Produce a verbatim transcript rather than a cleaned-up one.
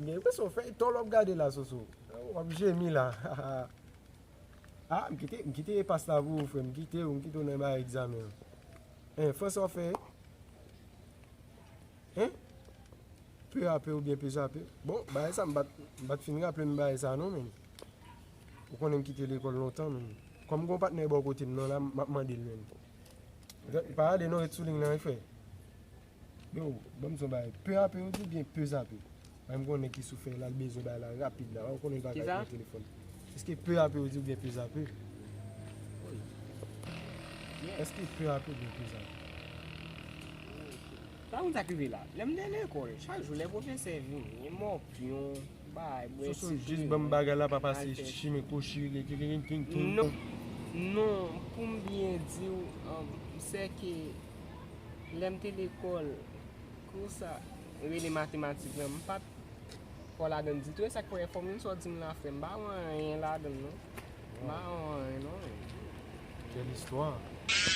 Gen enpresyon w fè tò lè w ap gade la, Soso. W ap jemi la. Ah, m kite, m kite pas la pou ou, frè. M kite w, m kite w nan bay egzamen an. Hein, François fè. Hein? Peu à peu oubyen peu à peu? Bon, bagay sa, m pa t, m pa t fin raple m bagay sa non, men. Ou konnen m kite lekòl lontan, men. Kòm gon patnè bò kote m nan la, m ap mande l, men. Pa ale non, ret sou liy lan, wi, frè. Yo, ban m di w bagay. Peu à peu, ou di oubyen peu à peu? Mwen, m konnen ki sou fè la, l bezwen bay la rapid la. Ou konnen l pa ka pran telefòn. Èske peu à peu, ou di oubyen peu à peu? Èske peu à peu oubyen peu à peu? Sa moun sa k rive la. Lè m te lekòl, chak jou lè pwofesè vini, mòpyon, bay, bwè. Soso, jis ban m bagay la, pa pase chimen kochi, king. Non, non, pou m byen di w, um, se ke lè m te lekòl, kou sa rele matematik lan, m pa t fò ladann ditou. E sa k fè fò moun sa w di m la, frè, m pa wè anyen ladann non. M pa wè anyen non. Quelle histoire.